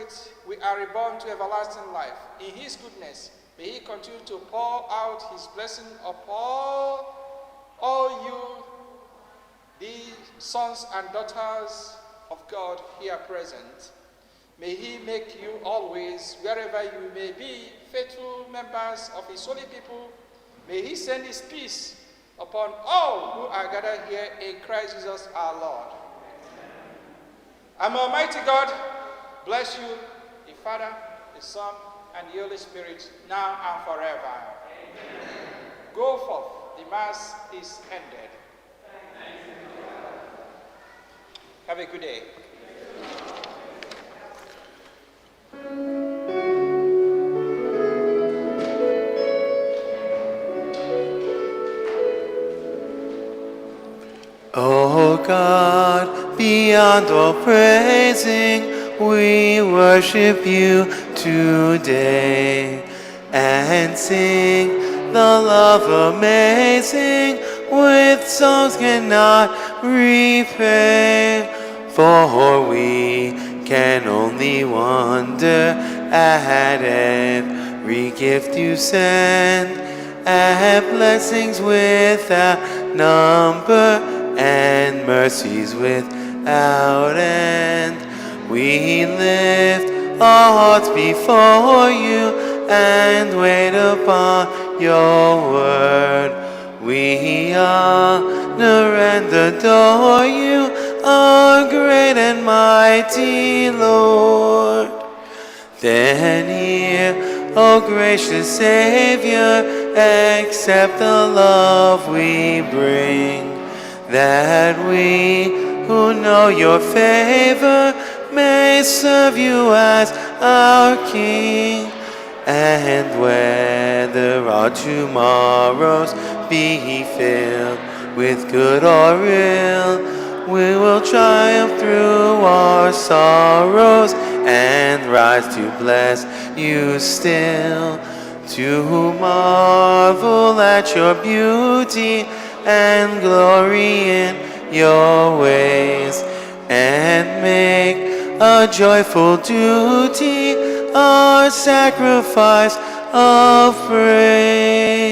Spirit, we are reborn to everlasting life. In His goodness, may He continue to pour out His blessing upon all you, the sons and daughters of God here present. May He make you always, wherever you may be, faithful members of His holy people. May He send His peace upon all who are gathered here in Christ Jesus our Lord. And Almighty God bless you, the Father, the Son, and the Holy Spirit, now and forever. Amen. Go forth. The Mass is ended. Have a good day. O God, beyond all praising, we worship you today and sing the love amazing with songs cannot repay. For we can only wonder at every gift you send, at blessings without number and mercies without end. We lift our hearts before you and wait upon your word. We honor and adore you, our great and mighty Lord. Then hear, O gracious Savior, accept the love we bring, that we who know your favor may serve you as our King. And whether our tomorrows be filled with good or ill, we will triumph through our sorrows and rise to bless you still. To marvel at your beauty and glory in your ways, and make a joyful duty our sacrifice of praise.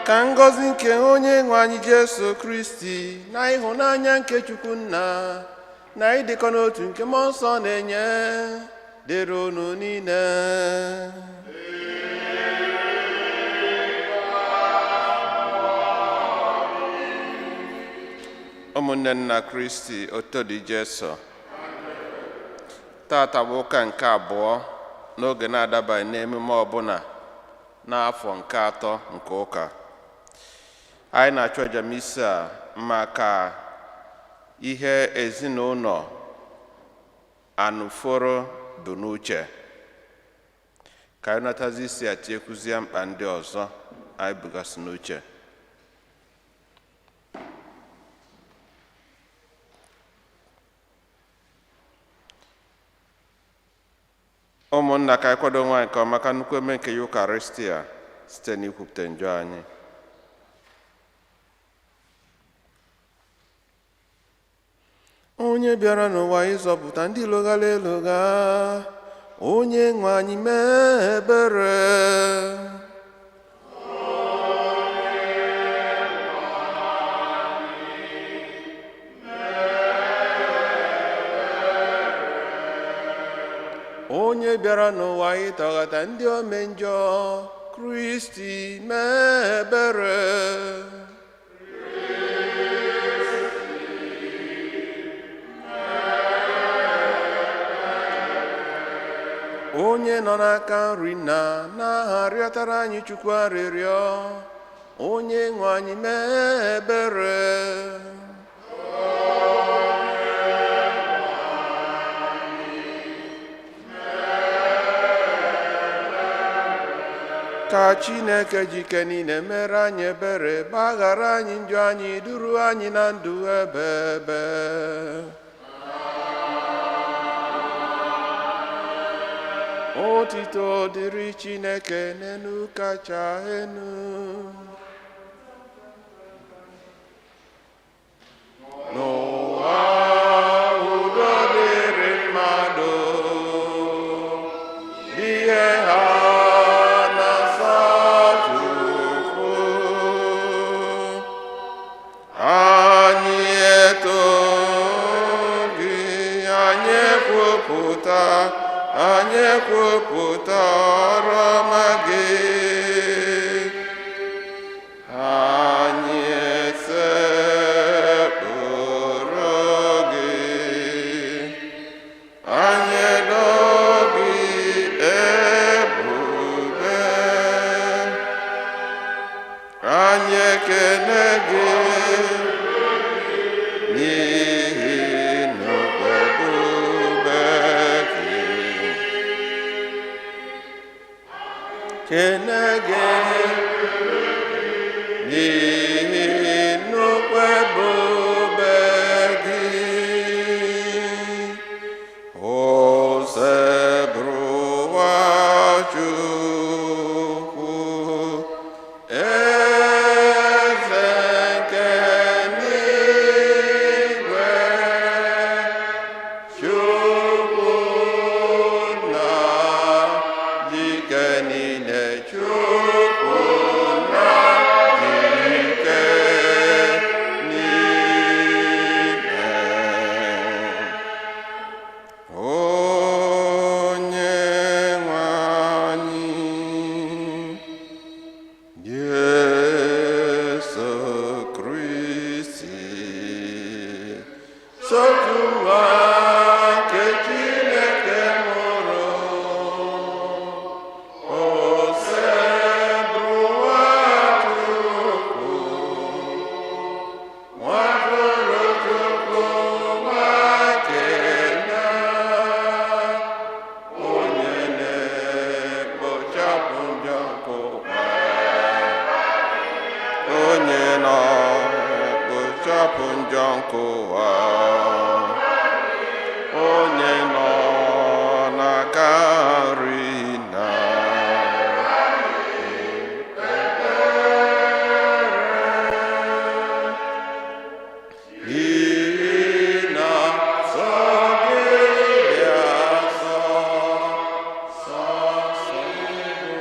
Ka ngọzi nke onye nwe anyị Jesu Kristi na ịhụnanya nke Chukwu Nna na ịdịkọ n'otu nke Mmụọ Nsọ na-enye dịrị unu niile. Ụmụnne nna Kristi, otuto dị Jesu. Tata bụ ụka nke abụọ n'oge na-adabaghị n'emume ọbụla n'afọ nke atọ nke ụka. Anyị na-achụ aja misa maka ihe ezinụlọ Anụforo bụ n'uche. Ka anyị natazi isi a tinyekwuzie mkpa ndị ọzọ anyị bugasị n'uche. Ụmụnna, ka anyị kwado onwe anyị nke ọma ka nnukwu eme nke Yukaristia site n'ikwupụta njọ anyị. Onye bịara n'ụwa ịzọpụta ndị lụghara elugha, onye nwe anyị mee ebere. Onye bịara n'ụwa ịtọghata ndị ome njọ, Kristi mee ebere. Onye nọ n'aka nri nna n'aha rịọtara anyị Chukwu arịrịọ, onye nwe anyị mee ebere. Ka Chineke jike niile mere anyị ebere, gbaghara anyị njọ anyị, duru anyị na ndụ ebe ebe. Otito dịrị Chineke n'enu kacha enu. N'ụwa udo dịrị mmadụ, ihe ha na-asọ Chukwu. Anyị eto gị, anyị ekwupụta, anyị ekwupụta ọrụ ọma gị. Anyị esekpụrụ gị, anyị edo gị ebube, anyị ekele gị n'ihi na ebube gị. Kene gị n'ihi nnukwu ebube gị. Osebụrụwa Chukwu, eze nke n'igwe, Chukwu nna dike niile, Chukwu nna dike niile. Onye nwe anyị Jesu Kristi, sotu nwa nke Chineke mụrụ, Osebụrụwa Chukwu, nwa atụrụ Chukwu, nwa nke nna, onye na-ekpochapụ njọ nke ụwa, onye na-ekpochapụ njọ nke ụwa, onye nọ n'aka nri nna. N'ihi na nsọ gị dị asọ, sọsọ gị bụ.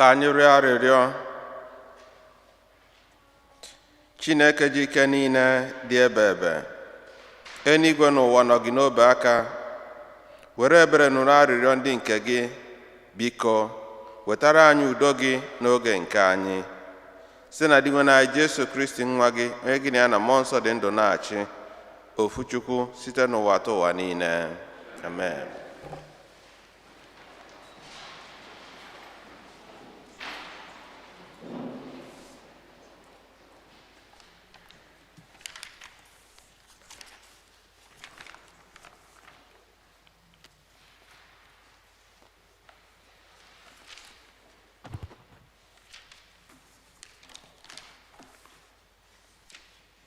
Ka anyị rịọ arịrịọ. Chineke ji ike niile dị ebe ebe, eluigwe na ụwa nọ gị n'obe aka, were ebere nụrụ arịrịọ ndị nke gị. Biko wetara anyị udo gị n'oge nke anyị, site na Dinwenụ anyị Jesu Kristi, nwa gị, onye gị na ya na mmụọ nsọ dị ndụ na-achị, ofu Chukwu, site n'ụwa ta ụwa niile. Amen.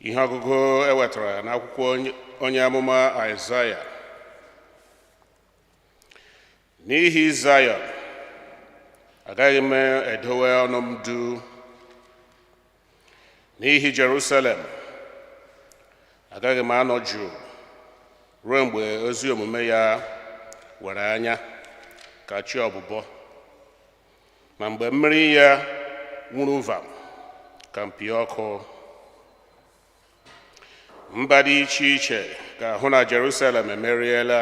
Ihe ọgụgụ e wetara n'akwụkwọ onye amụma Aịzaya. N'ihi Zayọn, agaghị m edowe ọnụ m du. N'ihi Jerusalem, agaghị m anọ jụụ ruo mgbe ezi omume ya were anya ka chi ọbụbọ, na mgbe mmiri ya nwuru vam ka mpi ọkụ. Mba dị iche iche ga-ahụ na Jerusalem emeriela,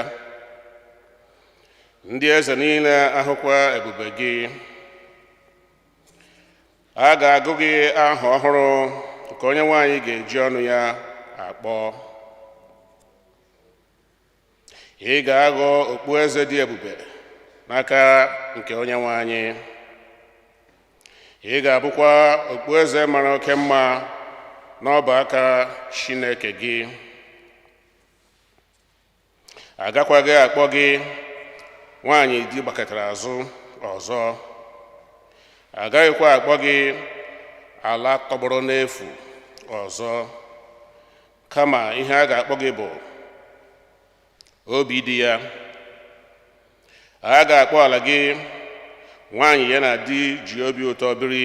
ndị eze niile ahụkwa ebube gị. A ga-agụ gị aha ọhụrụ nke onye nwanyị ga-eji ọnụ ya akpọ. Ị ga-aghọ okpueze dị ebube n'aka nke onye nwe anyị. Ị ga-abụkwa okpueze mara oke mma n'ọba aka Chineke gị. Agakwaghị akpọ gị nwaanyị di gbakọtara azụ ọzọ, agaghịkwa akpọ gị ala tọgbọrọ n'efu ọzọ, kama ihe a ga-akpọ gị bụ obi di ya. A ga-akpọ ala gị nwaanyị ya na di ji obi ụtọ biri,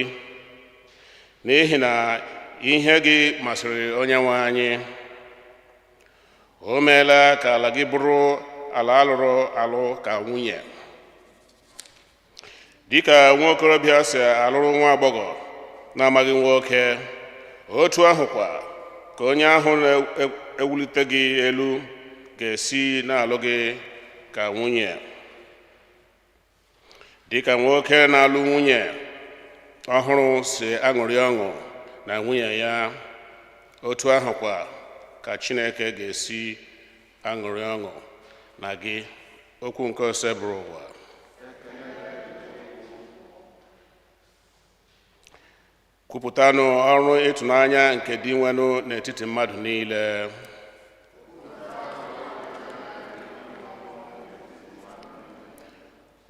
n'ihi na ihe gị masịrị onye nwe anyị. O meela ka ala gị bụrụ ala alụrụ alụ ka nwunye. Dịka nwa okorobịa si alụrụ nwa agbọghọ na-amaghị nwoke, otu ahụkwa ka onye ahụ na-ewulite gị elu ga-esi na-alụ gị ka nwunye. Dịka nwoke na-alụ nwunye ọhụrụ si aṅụrị ọṅụ na nwunye ya, otu ahụkwa ka Chineke ga-esi aṅụrị ọṅụ na gị. Okwu nke Osebụrụwa. Kwupụtanụ ọrụ ịtụnanya nke Dinwenụ n'etiti mmadụ niile.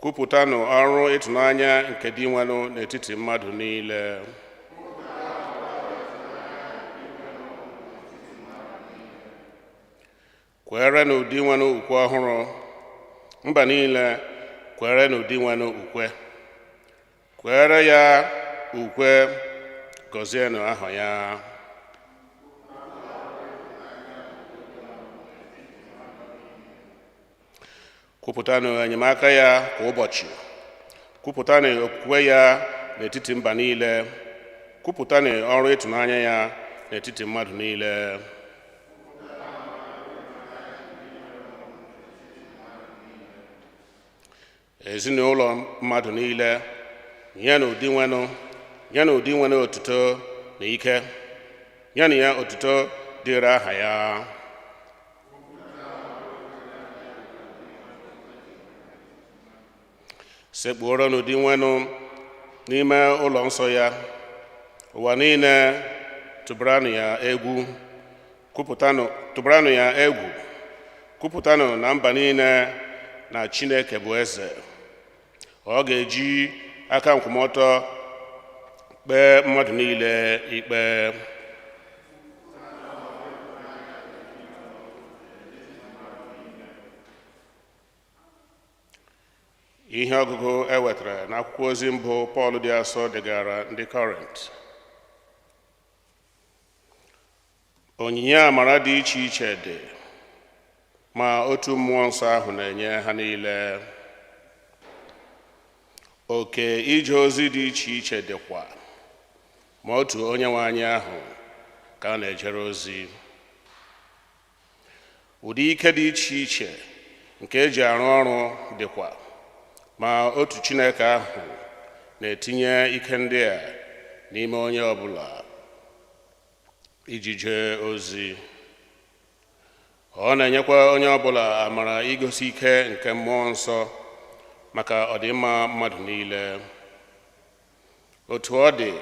Kwupụtanụ ọrụ ịtụnanya nke Dinwenụ n'etiti mmadụ niile. Kwerenụ Dinwenụ ukwe ọhụrụ, mba niile kwerenụ Dinwenụ ukwe. Kwere ya ukwe, gọzienụ aha ya. Kwupụtanụ enyemaka ya kwa ụbọchị. Kwupụtanụ okwukwe ya n'etiti mba niile. Kwupụtanụ ọrụ ịtụnanya ya n'etiti mmadụ niile. Ezinụlọ mmadụ niile, nyenụ Dinwenụ otuto na ike, nyenụ ya otuto dịrị aha ya. Sekpuoronụ Dinwenụ n'ime ụlọ nsọ ya, ụwa niile tụbaranụ ya egwu, tụbaranụ ya egwu, kwupụtanụ na mba niile na Chineke bụ eze. Ọ ga-eji aka nkwụmọtọ kpee mmadụ niile ikpe. Ihe ọgụgụ e wetara n'akwụkwọ ozi mbụ Pọl dị asọ degara ndị Kọrint. Onyinye amara dị iche iche dị, ma otu mmụọ nsọ ahụ na-enye ha niile. Oke ije ozi dị iche iche dịkwa, ma otu Onyenwe anyị ahụ ka a na-ejere ozi. Ụdị ike dị iche iche nke eji arụ ọrụ dịkwa, ma otu Chineke ahụ na-etinye ike ndị a n'ime onye ọbụla iji jee ozi. Ọ na-enyekwa onye ọbụla amara igosi ike nke Mmụọ Nsọ maka ọdịmma mmadụ niile. Otu ọ dị,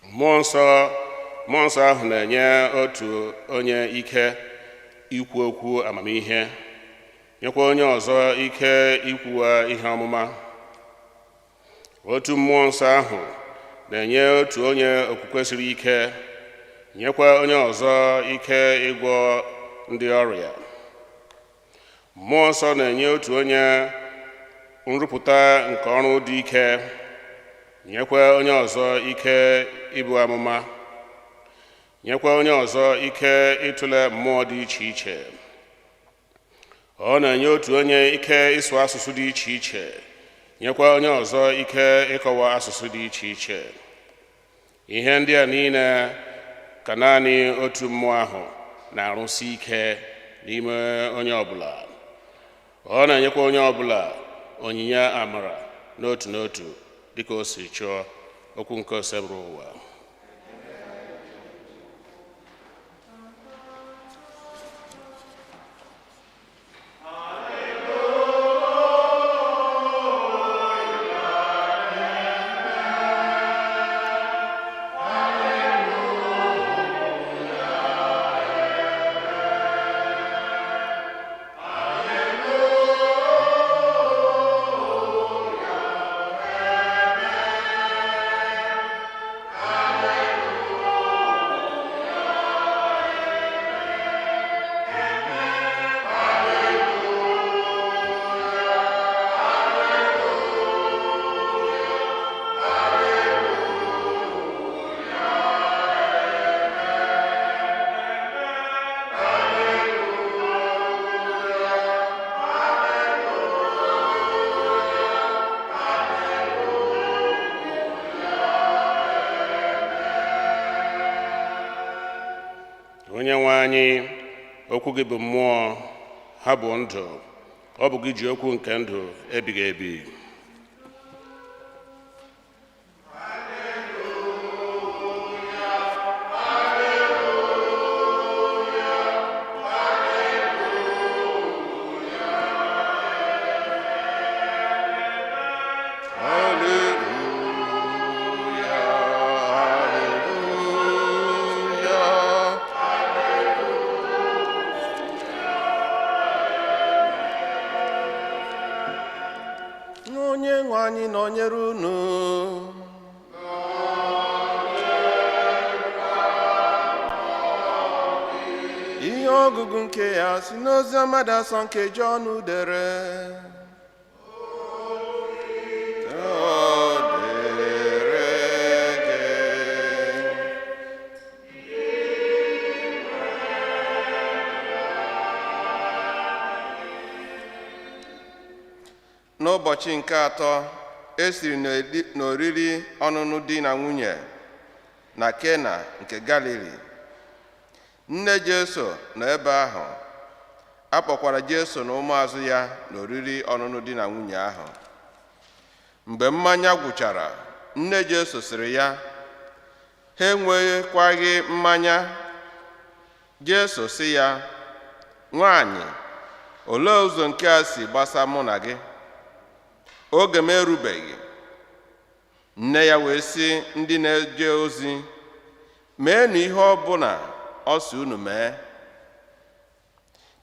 Mmụọ Nsọ ahụ na-enye otu onye ike ikwu okwu amamihe, nyekwa onye ọzọ ike ikwuwa ihe ọmụma. Otu Mmụọ Nsọ ahụ na-enye otu onye okwukwe siri ike, nyekwa onye ọzọ ike ịgwọ ndị ọrịa. Mmụọ Nsọ na-enye otu onye nrụpụta nke ọrụ dị ike, nyekwa onye ọzọ ike ibu amụma, nyekwa onye ọzọ ike ịtụle mmụọ dị iche iche. Ọ na-enye otu onye ike ịsụ asụsụ dị iche iche, nyekwa onye ọzọ ike ịkọwa asụsụ dị iche iche. Ihe ndị a niile ka naanị otu Mmụọ ahụ na-arụsi ike n'ime onye ọbụla. Ọ na-enyekwa onye ọbụla onyinye amara n'otu n'otu dịka o si chọọ. Okwu nke Osebụrụwa. Onye nwe anyị, okwu gị bụ mmụọ, ha bụ ndụ. Ọ bụ gị ji okwu nke ndụ ebighị ebi. Hallelujah, hallelujah. Onye nwe anyị nọnyere unu. Ihe ọgụgụ nke ya si n'ozi ọma dị asọ nke Jọn dere. Ọ dịrị gị. N'ụbọchị nke atọ, e siri n'oriri ọnụnụ di na nwunye na Kena nke Galili. Nne Jesu nọ ebe ahụ. A kpọkwara Jesu na ụmụazụ ya n'oriri ọnụnụ di na nwunye ahụ. Mgbe mmanya gwụchara, nne Jesu sịrị ya, "Ha enwekwaghị mmanya." Jesu sị ya, "Nwaanyị, olee ụzọ nke a si gbasa mụ na gị? Oge m erubeghị." Nne ya wee sị ndị na-eje ozi, "Meenụ ihe ọbụla ọ sị unu mee."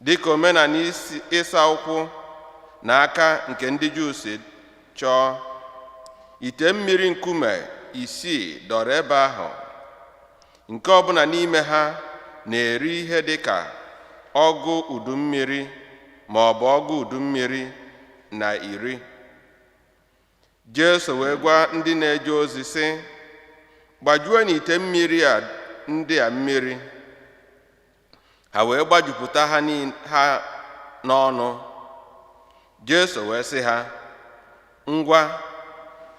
Dịka omenala ịsa ụkwụ na aka nke ndị Juu si chọọ, ite mmiri nkume isii dọrọ ebe ahụ, nke ọbụla n'ime ha na-eri ihe dịka ọgụ udu mmiri ma ọ bụ ọgụ udu mmiri na 10. Jesu wee gwa ndị na-eje ozi sị, "Gbajuo n'ite mmiri a ndị a mmiri." Ha wee gbajupụta ha n'ọnụ. Jesu wee sị ha, Ngwa,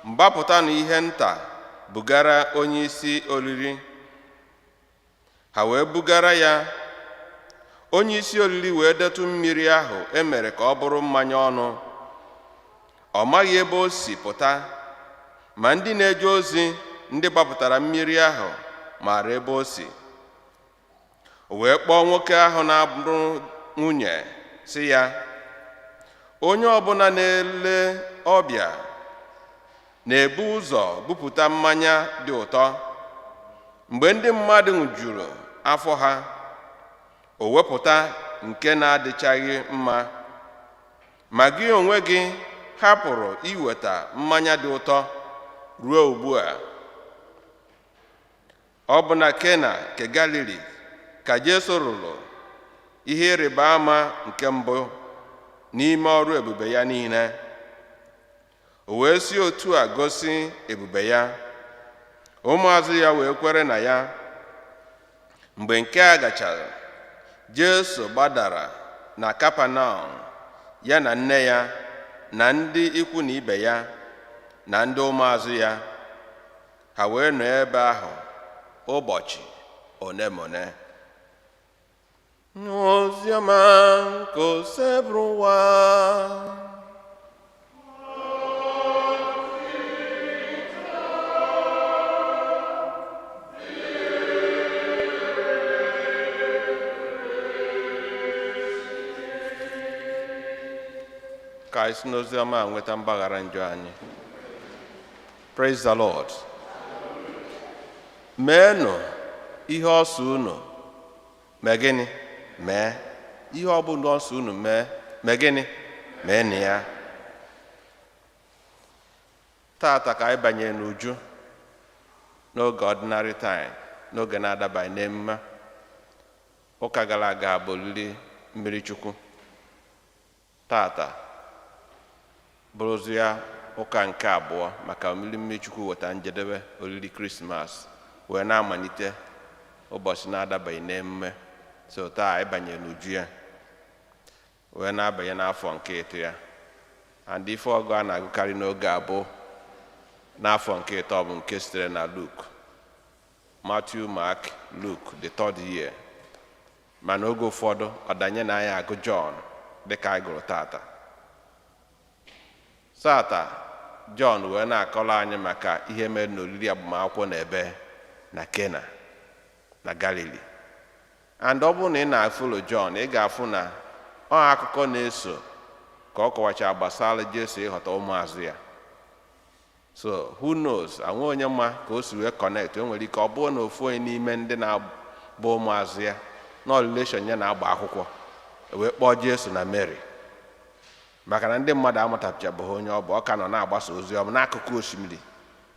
mgbapụtanụ ihe nta bugara onye isi oriri. Ha wee bugara ya. Onye isi oriri wee detụ mmiri ahụ e mere ka ọ bụrụ mmanya ọnụ. Ọ maghị ebe o si pụta, ma ndị na-eje ozi, ndị gbapụtara mmiri ahụ, maara ebe o si. O wee kpọọ nwoke ahụ na-abụrụ nwunye, sị ya: Onye ọbụla na-ele ọbịa na-ebu ụzọ bupụta mmanya dị ụtọ. Mgbe ndị mmadụ ṅụjuru afọ ha, o wepụta nke na-adịchaghị mma. Ma gị onwe gị hapụrụ iweta mmanya dị ụtọ ruo ugbu a. Ọ bụ na Kena nke Galili ka Jesu rụrụ ihe ịrịba ama nke mbụ n'ime ọrụ ebube ya niile. O wee si otu a gosi ebube ya, ụmụazụ ya wee kwere na ya. Mgbe nke a gachara, Jesu gbadara na Kapanọm, ya na nne ya na ndị ikwu na ibe ya na ndị ụmụazụ ya. Ha wee nọ ebe ahụ ụbọchị one ma one. Oziọma nke Osebụrụwa. Ka anyị si n'oziọma a nweta mgbaghara njọ anyị. Praise the Lord. Meenụ ihe ọsọ unu mee. Gịnị mee? Ihe ọbụla ọsọ unu mee, mee gịnị? Mee na ya. Tata ka anyị banyere n'uju n'oge ordinary time, n'oge na-adabaghị n'emume. Ụka gara aga bụ oriri mmiri Chukwu. Tata bụrụzi ya ụka nke abụọ, maka oriri mmiri Chukwu weta njedebe oriri Krismas, wee na-amalite ụbọchị na-adabaghị n'emume. So taa anyị banyere n'uju ya, wee na-abanye n'afọ nke ịtọ ya. And ife ọgụ a na-agụkarị n'oge abụ n'afọ nke ịtọ bụ nke sitere na Luke, Matthew, Mark, Luke, the third year. Mana oge ụfọdụ ọ danye na anyị agụ John, dịka anyị gụrụ tata. Tata John wee na-akọrọ anyị maka ihe mere n'oriri agbamakwụkwọ na ebe na Kena na Galili. And ọ bụrụ na ị na-afollow John, ị ga-afụ na ọ akụkọ na-eso ka ọ kọwacha gbasara Jesu ịghọta ụmụazụ ya. So who knows, anwe onye ma ka o si wee connect. O nwere ike ọ bụrụ na ofu onye n'ime ndị na-abụ ụmụazụ ya na relation ya na-agba akwụkwọ, wee kpọọ Jesu na Mary, maka na ndị mmadụ amatachabeghị onye ọ bụ. Ọ ka nọ na-agbasa ozi ọma n'akụkụ osimiri,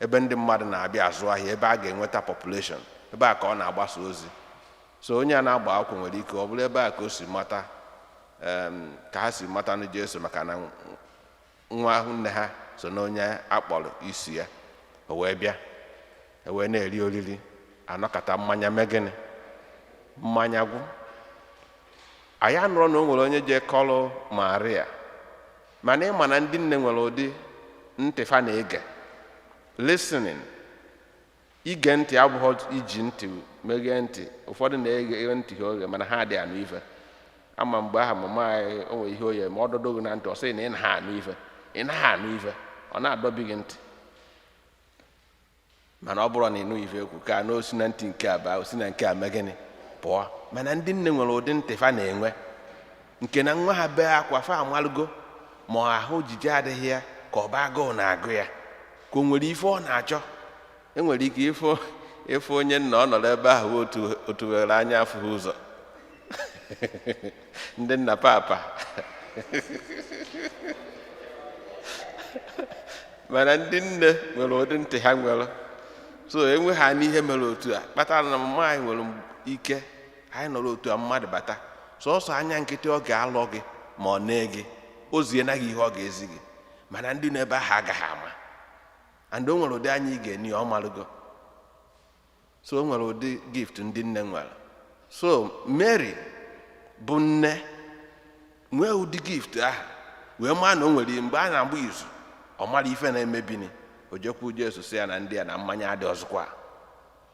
ebe ndị mmadụ na-abịa azụ ahịa, ebe a ga-enweta population, ebe a ka ọ na-agbasa ozi. So onye a na-agba akwụkwọ nwere ike ọ bụrụ ebe a ka o si mata, ka ha si mata na Jesu, maka na nwa nne ha so na onye akpọrọ isi ya. O wee bịa, e wee na-eri oriri, anọkọta mmanya mee gịnị? Mmanya gwụ. Anyị anụrụ na o nwere onye je kọrọ Maria, mana ịma na ndị nne nwere ụdị ntị fa na-ege, listening. Ige ntị abụghị iji ntị meghee ntị. Ụfọdụ na-eghe ntị ha oghe, mana ha adịghị anụ ife. Ama mgbe ahụ mama anyị, o nwere ihe oye ma ọ dọdo gị na ntị, ọ sị na ị naghị anụ ife, ị naghị anụ ife, ọ na-adọbi gị ntị. Mana ọ bụrụ na ịnụ ife ekwu ka na osi na ntị nke a baa, osi na nke a mee gịnị? Pụọ. Mana ndị nne nwere ụdị ntị fa na-enwe, nke na nwa ha bee akwa, fa amalụgo ma ahụ jiji adịghị ya, ka ọ bụ agụụ na-agụ ya, ka o nwere ife ọ na-achọ. Enwere ike ịfụ ịfụ onye nna ọ nọrọ ebe ahụ otu otu were anya afụghị ụzọ. Ndị nna papa, mana ndị nne nwere ụdị ntị ha nwere. So enwe ha n'ihe mere otu a kpatara na mama anyị nwere ike, anyị nọrọ otu a, mmadụ bata, sọsọ anya nkịtị ọ ga-alọ gị ma ọ nee gị, o zie naghị ihe ọ ga-ezi gị, mana ndị nọ ebe ahụ agaghị ama. And o nwere ụdị anya ị ga-eni ya, ọ marụgo. So o nwere ụdị gift ndị nne nwere. So Mary bụ nne nwee ụdị gift ahụ, wee maa na o nwere mgbe a na-agba izu. Ọ mara ife na-emebini. O jekwu Jesu sị ya na ndị a na mmanya adị ọzọkwa.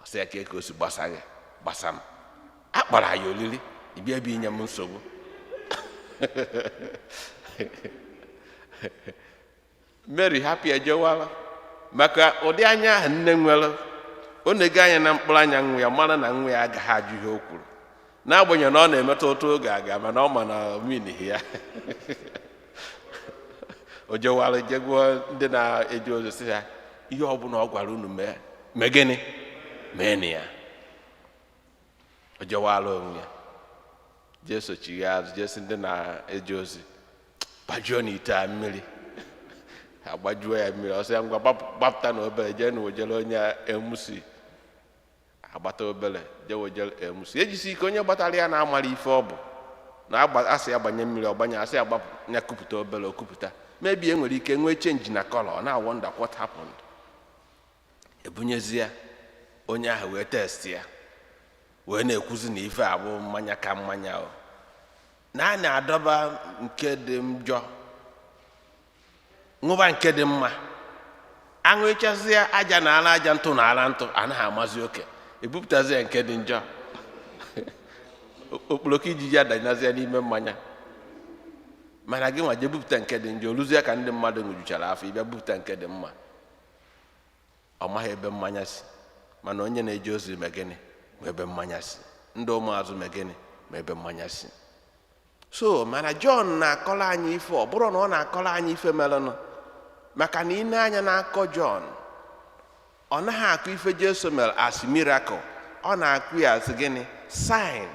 Ọ sị ya ka o si gbasa gị, gbasa m? A kpọrọ anyị olili, ịbịa ebe inye m nsogbu. Mary hapụ ya jewala, maka ụdị anya ahụ nne nwere. Ọ na-ege anya na mkpụrụ anya nwa ya, mara na nwa ya agaghị ajụ ihe o kwuru, n'agbanyeghị na ọ na-emetụ ụtụ oge aga, mana ọ ma na mmiri ya. O jewara jegwuo ndị na-eje ozi, sị ha, ihe ọbụla ọ gwara unu mee, mee gịnị? Mee ya. O jewara onwe ya. Jesu chigha azụ, Jesu ndị na-eje ozi, gbajuo n'ite a mmiri. Agbajuo ya mmiri. Ọ sị ya, ngwa, gbapụta na obere, jee na wejere onye emusi. Agbata obere, jee wejere emusi. Ejisi ike onye gbatara ya na-amara ife ọ bụ na asị ya gbanye mmiri, ọ gbanye. Asị ya gbapụ ya, kupụta obere, o kupụta. Maybe e nwere ike nwee change na color. Ọ na-wonder what happened. Ebunyezi ya onye ahụ, wee test ya, wee na-ekwuzi na ife a bụ mmanya ka mmanya o na a na-adọba nke dị njọ, ṅụba nke dị mma. Aṅụchazie aja na ara aja, ntụ na ara ntụ, anaghị amazi oke. Ebupụtazi ya nke dị njọ, okporoko ijiji adanyazie n'ime mmanya. Mana gị nwa jee bupụta nke dị njọ, oluzie ka ndị mmadụ ṅụjuchara afọ, ịbịa bupụta nke dị mma. Ọ maghị ebe mmanya si, mana onye na-eje ozi me gịnị? Ma ebe mmanya si. Ndị ụmụazụ me gịnị? Ma ebe mmanya si. So mana Jọn na-akọrọ anyị ife, ọ bụrụ na ọ na-akọrọ anyị ife merenụ, maka na ị na-anya na-akọ Jọn, ọ naghị akụ ife Jesu mere as miracle. Ọ na-akụ ya as gịnị? Sign,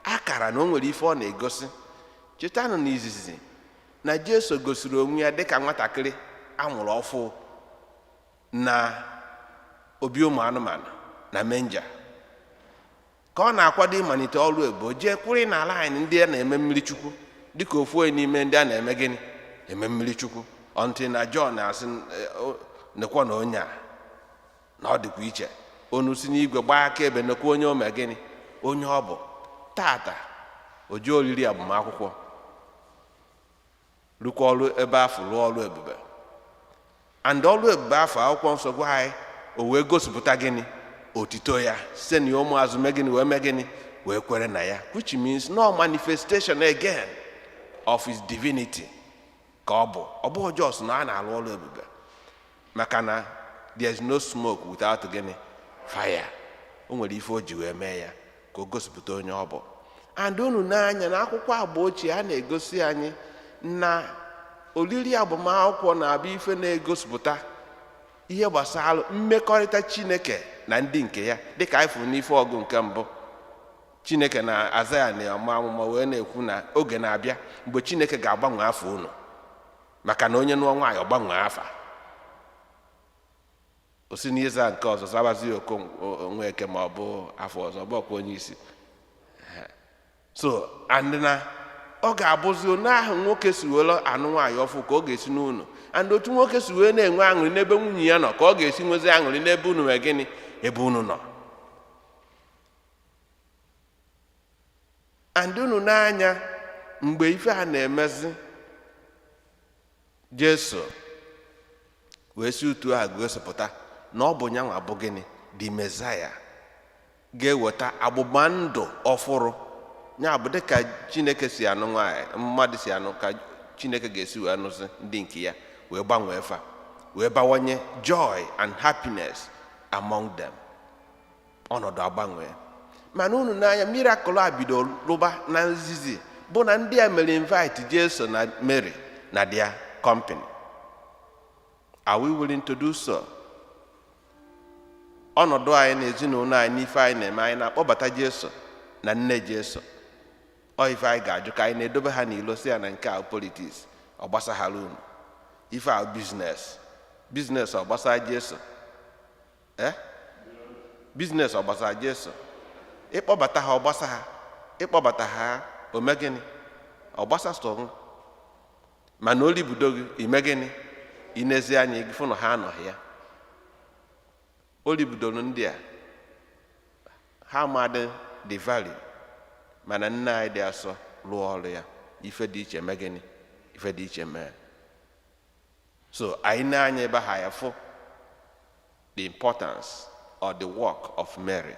akara na o nwere ife ọ na-egosi. Chetanụ na izizi na Jesu gosiri onwe ya dịka nwatakịrị amụrụ ọfụ na obi ụmụ anụmanụ na manger, ka ọ na-akwado ịmalite ọrụ ebo, jee kwụrị n'ala anyị ndị a na-eme mmiri chukwu, dịka ofu onye n'ime ndị a na-eme gịnị? Eme mmiri chukwu. Ọntị na Jọn na-asị, nekwa na onye a na ọ dịkwa iche. Onu si n'igwe gbaa akaebe, nekwa onye o mee gịnị? Onye ọ bụ. Tata o jee oriri agbamakwụkwọ, rụkwa ọrụ ebe afọ, rụọ ọrụ ebube. And ọrụ ebube afọ, akwụkwọ nsọ gwa anyị, o wee gosipụta gịnị? Otito ya site na ụmụazụ mee gịnị? Wee mee gịnị? Wee kwere na ya, which means no manifestation again of his divinity ka ọ bụ. Ọ bụghị just na a na-arụ ọrụ ebube, maka na there is no smoke without gịnị? Fire. O nwere ife o ji wee mee ya, ka o gosipụta onye ọ bụ. And unu n'anya na akwụkwọ agba ochie, a na-egosi anyị na oriri agbamakwụkwọ na-abụ ife na-egosipụta ihe gbasara mmekọrịta Chineke na ndị nke ya, dịka anyị fụrụ n'ife ọgụ nke mbụ. Chineke na Azaya na-ama amụma wee na-ekwu na oge na-abịa mgbe Chineke ga-agbanwe afọ unu, maka na onye nụọ nwaanyị, ọ gbanwee afa. O si n'ịza nke ọzọ zabazie Okonweke, ma ọ bụ afọ ọzọ bụ ọkwa onye isi. So and na ọ ga-abụzi onye ahụ nwoke si were anụ nwaanyị ọfụ ka ọ ga-esi n'ụlọ, and otu nwoke si wee na-enwe aṅụrị n'ebe nwunye ya nọ, ka ọ ga-esi nwezi aṅụrị n'ebe unu nwee gịnị? Ebe unu nọ. And unu n'anya, mgbe ife a na-emezi, Jesu wee si otu a gosipụta na ọ bụ nyanwa bụ gịnị? The Messiah ga-eweta agbụgba ndụ ọfụrụ. Ya bụ, dịka Chineke si anụ nwaanyị, mmadụ si anụ, ka Chineke ga-esi wee nụzi ndị nke ya, wee gbanwee fa, wee bawanye joy and happiness among them. Ọnọdụ agbanwee. Mana unu n'anya, miracle a bido lụba na nzizi bụ na ndị a mere invite Jesu na Mary na their company. Are we willing to do so? Ọnọdụ anyị na ezinụlọ anyị, n'ife anyị na-eme, anyị na-akpọbata Jesu na nne Jesu? Ọ ife anyị ga-ajụ, ka anyị na-edobe ha n'ilo, si ya na nke a politics, ọ gbasaghara unu, ife a business, business ọ gbasara Jesu? Eh, business ọ gbasara Jesu? Ịkpọbata ha, ọ gbasa ha. Ịkpọbata ha, o mee gịnị? Ọ gbasa sọ. Mana olibudo gị, ime gịnị? Inezi anya gị fụ na ha anọghị ya. Olibudoro ndị a, ha amadị the value. Mana nne anyị dị asọ rụọ ọrụ ya, ife dị iche mee gịnị? Ife dị iche mee. So anyị na-anya ebe ha ya fụ the importance or the work of Mary.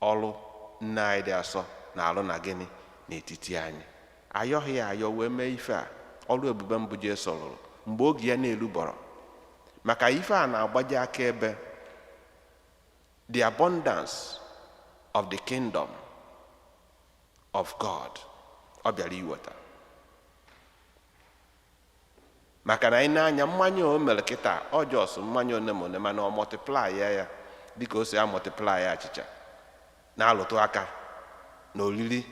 Ọlụ nne anyị dị asọ na-alụ na gịnị n'etiti anyị. Ayọghị ya ayọ wee mee ife a, ọlụ ebube mbụ Jesu lụrụ mgbe oge ya na-erubọrọ. Maka ife a na-agbaji aka ebe the abundance of the kingdom of God ọ bịara iweta. Maka na anyị na-anya mmanya o mere kịta ọ jọs mmanya one ma one, mana ọ multiply ya dịka o si a multiply ya achịcha na-alụtụ aka na oriri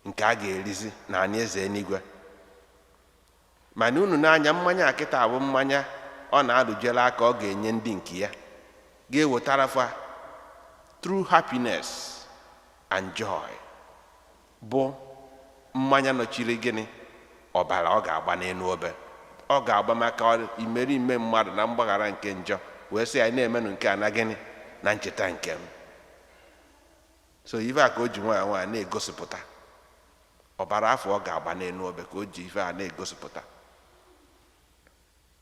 nke a ga-erizi na anyị eze eluigwe. Mana unu na-anya mmanya a kịta bụ mmanya ọ na-alụjere aka ọ ga-enye ndị nke ya ga-ewetara fa true happiness and joy, bụ mmanya nọchiri gịnị ọbara ọ ga-agba n'elu obe. Ọ ga-agba maka imerime mmadụ na mgbaghara nke njọ, wee sị anyị na-emenụ nke a na gịnị na ncheta nke m. So ife a ka o ji nwayọọ nwayọọ na-egosipụta ọbara afọ ọ ga-agba n'elu obe, ka o ji ife a na-egosipụta.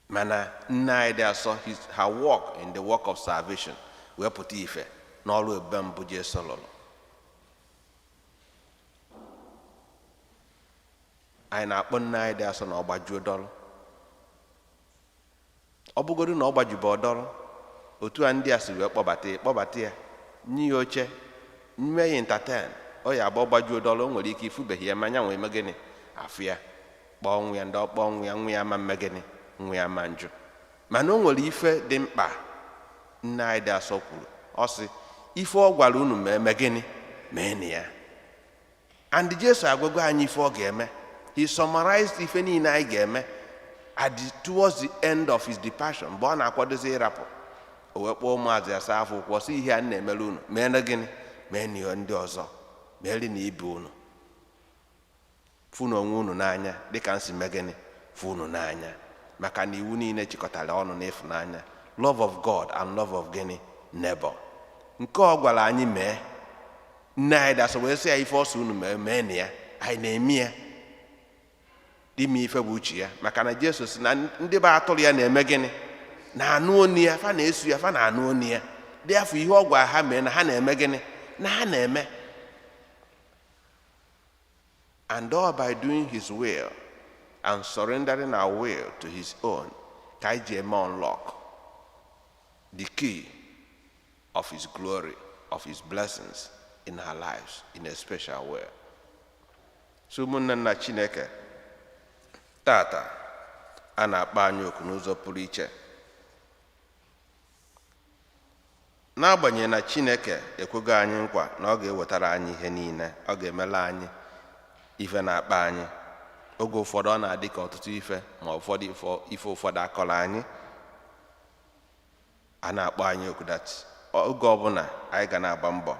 Mana nne anyị dị asọ, her work in the work of salvation wee pụta ife n'ọrụ ebube mbụ Jesu lụrụ. Anyị na-akpọ nne anyị dị asọ na ọ gbajuo dọrọ. Ọ bụgodu na ọ gbajube ọdọrọ, otu a ndị a si wee kpọbata ya, nye ya oche, nye ya entertain, ọ ya agba gbajuo dọrọ, o nwere ike ifubeghị ya ma nya nwee eme gịnị afụ ya, kpọọ nwa ya ndị ọ kpọọ nwa ya, nwa ya ama mme gịnị, nwa ya ama njụ. Mana o nwere ife dị mkpa nne anyị dị asọ kwuru. Ọ sị ife ọ gwara unu ma eme gịnị mee na ya. And Jesu agwago anyị ife ọ ga-eme. He summarized ife niile anyị ga-eme at the, towards the end of his departure, mgbe ọ na-akwadozi ịrapụ, o wee kpọọ ụmụazụ ya saa afọ ụkwụ, sị ihe a na-emere unu mee na gịnị mee na ndị ọzọ, meeri na ibe unu, fụ na onwe unu n'anya dịka m si mee gịnị fụ unu n'anya. Maka na iwu niile chịkọtara ọnụ n'ịfụnanya, love of God and love of gịnị neighbor. Nke ọ gwara anyị mee, nne anyị dasọ wee sị ya ife ọsọ unu mee mee na ya, anyị na-eme ya ime ife bụ uche ya. Maka na Jesu sị na ndị bụ atụrụ ya na-eme gịnị na-anụ onu ya, fa na-esu ya, fa na-anụ onu ya. Dị afọ ihe ọ gwara ha mee na ha na-eme gịnị na ha na-eme. And all by doing his will and surrendering our will to his own ka anyị ji eme unlock the key of his glory, of his blessings in our lives in a special way. So ụmụnne nna Chineke, tata a na-akpọ anyị oku n'ụzọ pụrụ iche. N'agbanyeghị na Chineke ekwego anyị nkwa na ọ ga-ewetara anyị ihe niile, ọ ga-emela anyị ife na-akpa anyị. Oge ụfọdụ ọ na-adị ka ọtụtụ ife ma ụfọdụ ife ụfọdụ akọrọ anyị, a na-akpọ anyị oku that oge ọbụla anyị ga na-agba mbọ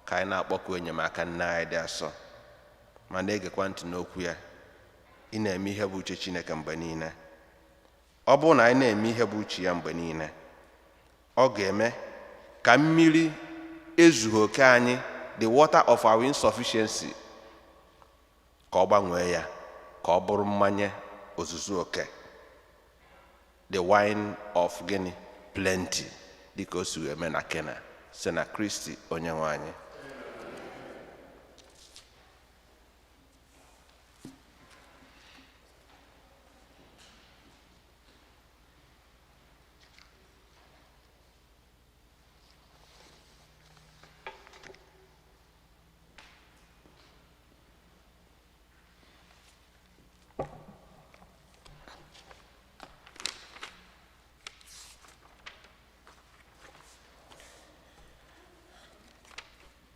ka anyị na-akpọku enyemaka nne anyị dị asọ, ma na-egekwa ntị n'okwu ya. Ị na-eme ihe bụ uche Chineke mgbe niile. Ọ bụrụ na anyị na-eme ihe bụ uche ya mgbe niile, ọ ga-eme ka mmiri ezughị oke anyị, the water of our insufficiency, ka ọ gbanwee ya ka ọ bụrụ mmanya ozuzu oke, the wine of gịnị plenty, dịka o si wee mee na Kena, site na Kristi onye nwe anyị.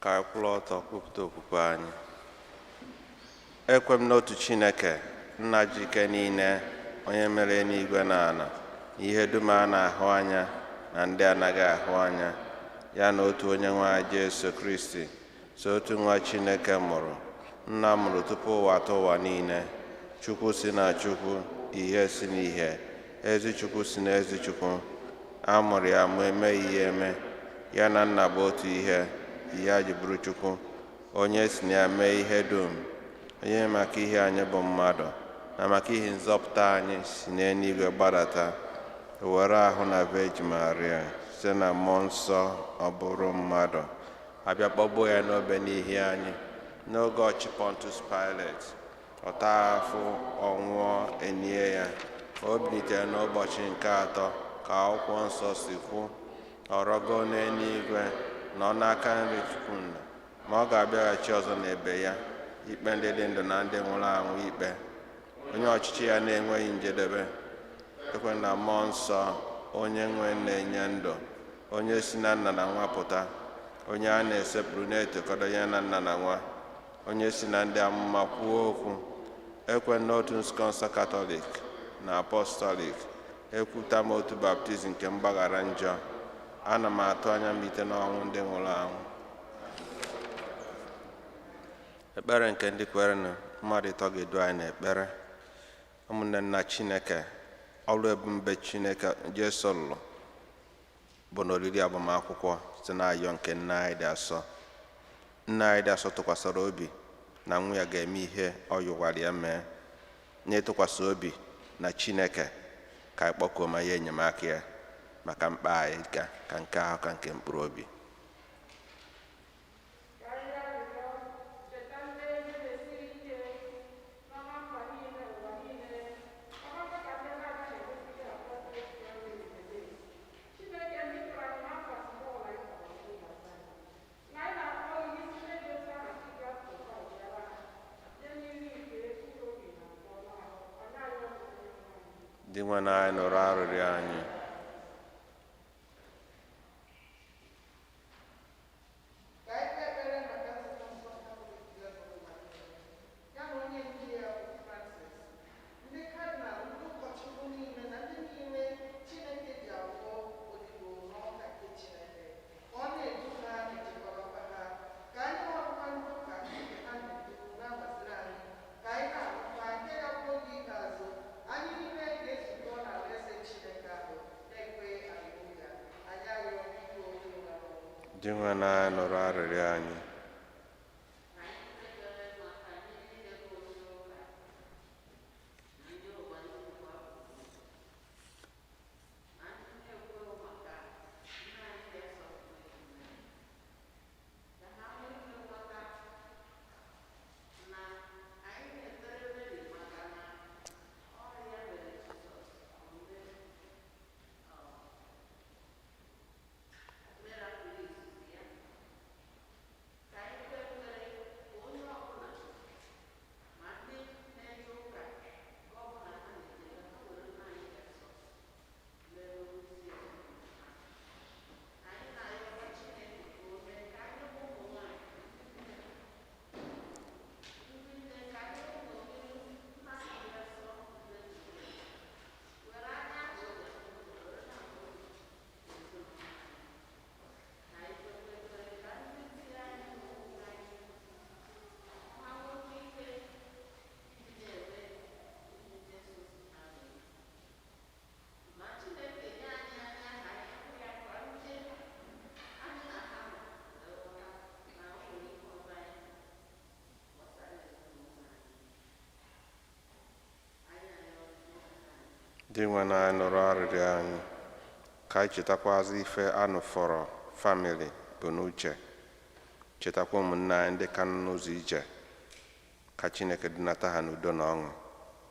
Ka anyị kwụrụ ọtọ kwupụta okwukwe anyị. Ekwe m n'otu Chineke, nna ji ike niile, onye mere eluigwe na ala, ihe dum a na-ahụ anya na ndị anaghị ahụ anya, ya na otu onye nwe anyị Jesu Kristi, so otu nwa Chineke mụrụ, nna mụrụ tupu ụwa atọ ụwa niile, Chukwu si na Chukwu, ihe si n'ihe, ezi Chukwu si na ezi Chukwu, a mụrụ ya ma emeghị ya eme, ya na nna bụ otu ihe, ya ji bụrụ Chukwu, onye si na ya mee ihe dum, onye maka ihe anyị bụ mmadụ, Na maka ihi nzọpụta anyị si n'eluigwe gbadata, were ahụ na Virgin Maria site na mmụọ nsọ ọ bụrụ mmadụ, abịa kpọgbuo ya n'obe n'ihi anyị n'oge ọchị Pontius Pilate, ọ taa afụ, ọ nwụọ, enie ya. O bilitere n'ụbọchị nke atọ ka akwụkwọ nsọ si kwu, ọ rọgo n'eluigwe nọ n'aka nri Chukwu Nna, ma ọ ga-abịaghachi ọzọ n'ebe ya ikpe ndị dị ndụ na ndị nwụrụ anwụ ikpe, onye ọchịchị ya na-enweghị njedebe. Ekwe na mmụọ nsọ, onye nwe na-enye ndụ, onye si na nna na nwa pụta, onye a na-esepụrụ na-etokọdo ya na nna na nwa, onye si na ndị amụma kwuo okwu. Ekwe n'otu nzukọ nsọ Katọlik na Apọstọlik. Ekwuta m otu baptizim nke mgbaghara njọ. Ana m atụ anya mbilite n'ọnwụ ndị nwụrụ anwụ. Ekpere nke ndị kwerenụ, mmadụ ịtọ ga-edu anyị n'ekpere. Ụmụnne nna Chineke, ọrụ ebube Chineke Jesu lụrụ bụ n'oriri agbamakwụkwọ site n'ayọ nke nna anyị dị asọ. Nna anyị dị asọ tụkwasịrị obi na nwa ya ga-eme ihe ọ yụwara ya mee, na-etụkwasị obi na Chineke ka anyị kpọkuo ma ya enyemaka ya maka mkpa anyị ga ka nke ahụ ka nke mkpụrụ obi. Cheta ndị ihe na-esiri ike nọ na mba niile, ụwa niile, ọgbakọ ka ndị na-agaghị ekwesịghị akpọta otu ọrụ ebube. Chineke ndị kpọrọ anyị na mba smọl, anyị kpọrọ ndị na anyị na-akpọ ihe site dị otu ahụ chi ga-apụta ọbịara ha nye n'iru nke mkpụrụ obi na nke ọnụ ahụ anyị ayọ ọtụtụ. Dị nwe na anyị nụrụ arịrịọ anyị. Ka anyị kpee ekpere maka nzukọ nsọ Katọlik dị n'ụwa niile, ya na onye ndu ya bụ Francis, ndị kadịnal, ndị ụkọchukwu niile na ndị niile Chineke ji agwọ odibo n'ọka nke Chineke, ka ọ na-edu ha, na-echekwabakwa ha, ka anyị nwakwa ndị ụka nke ha na-edu na-agbaziri anyị, ka anyị na-ahụkwa nke ga-abụ oge ikpeazụ anyị niile ga-ezukọ n'alaeze Chineke ahụ na-ekwe aleluya. Anyị arịọ biko onye nwe anyị. Dị nwe na anyị nụrụ arịrịọ anyị. Dị nwe na anyị nụrụ arịrịọ anyị. Ka anyị chetakwazị ife anụ fọrọ famili bụ n'uche, chetakwa ụmụnne anyị ndị ka nọ n'ụzọ ije, ka Chineke dunata ha n'udo na ọṅụ,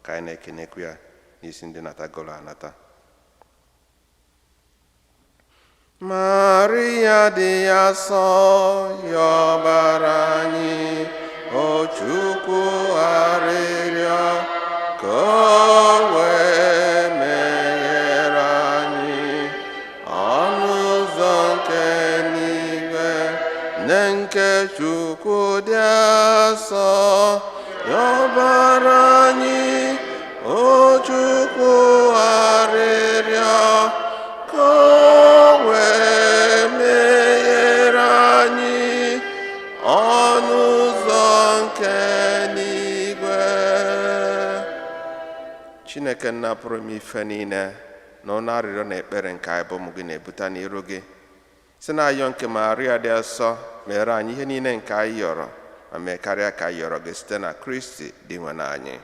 ka anyị na-ekenekwu ya n'isi ndị natagolo anata. Maria dị asọ, yọbara anyị, o Chukwu arịrịọ ka o wee meghere anyị ọnụ ụzọ nke n'igwe, nne nke Chukwu dị asọ, yọbara anyị, o Chukwu arịrịọ ka o wee meghere anyị ọnụ ụzọ nke n'igwe. Chineke nna pụrụ m ife niile, na ọnụ arịrịọ na ekpere nke anyị bụ ụmụ gị na-ebute n'iru gị si na ayọ nke Maria dị asọ, mere anyị ihe niile nke anyị yọrọ, ma mee karịa ka anyị yọrọ gị, site na Kristi dị nwe na anyị.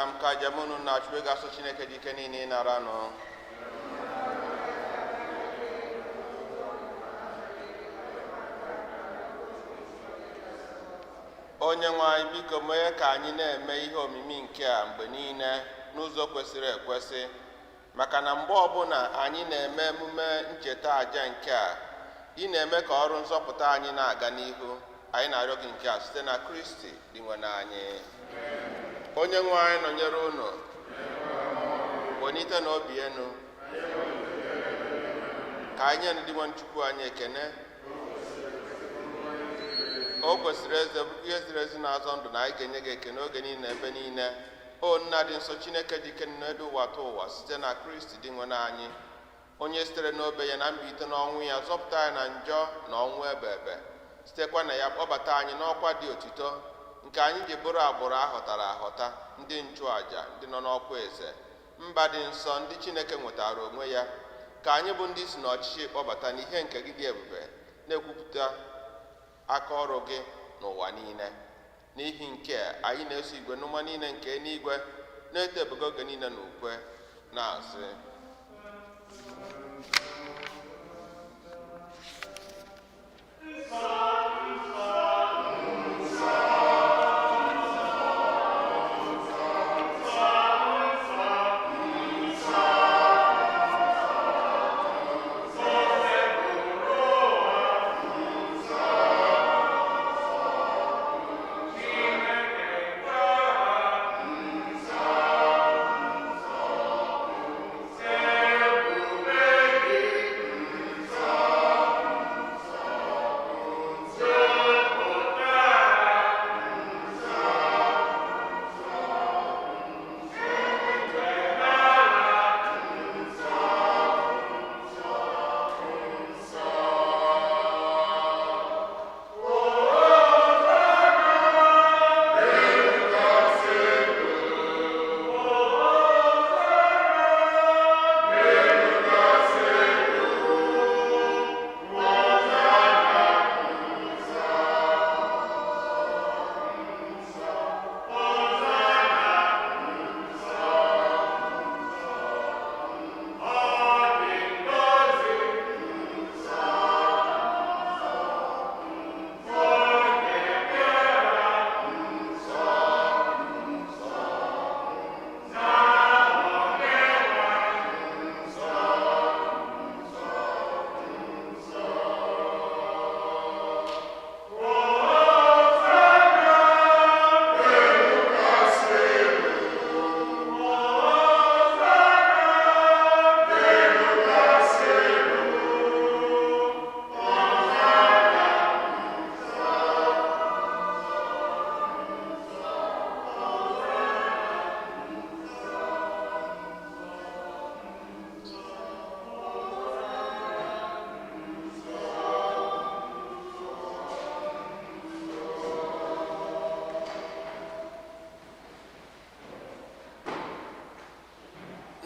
Ụmụnna m, ka aja m unu na-achụ ego asọ Chineke dị ike niile ịnara nụ. Onye nwe anyị, biko mee ka anyị na-eme ihe omimi nke a mgbe niile n'ụzọ kwesịrị ekwesị, maka na mgbe ọbụla anyị na-eme emume ncheta aja nke a, ị na-eme ka ọrụ nzọpụta anyị na-aga n'ihu. Anyị na-arịọ gị nke a site na Kristi dị nwe anyị. Onye nwe anyị nọnyere unu. Welite na obi enu. Ka anyị nye ndị nwe Chukwu anyị ekene. O kwesịrị eze bụrụ ihe ziri ezi na-azọ ndụ na anyị ga-enye gị ekene oge niile, ebe niile, o Nna dị nsọ, Chineke dị ike n'elu ụwa tụ ụwa, site na Kristi dị nwe anyị, onye sitere n'obe ya na mbilite n'ọnwụ ya zọpụta anyị na njọ na ọnwụ ebe ebe, sitekwa na ya kpọbata anyị n'ọkwa dị otito nke anyị ji bụrụ agbụrụ ahọtara ahọta, ndị nchụàjà, ndị nọ n'ọkwa eze, mba dị nsọ, ndị Chineke nwetara onwe ya, ka anyị bụ ndị si n'ọchịchị kpọbata n'ihe nke gị dị ebube, na-ekwupụta aka ọrụ gị n'ụwa niile. N'ihi nke a, anyị na-eso igwe n'ụma niile nke eluigwe na-eto ebube oge niile na ukwe na-asị: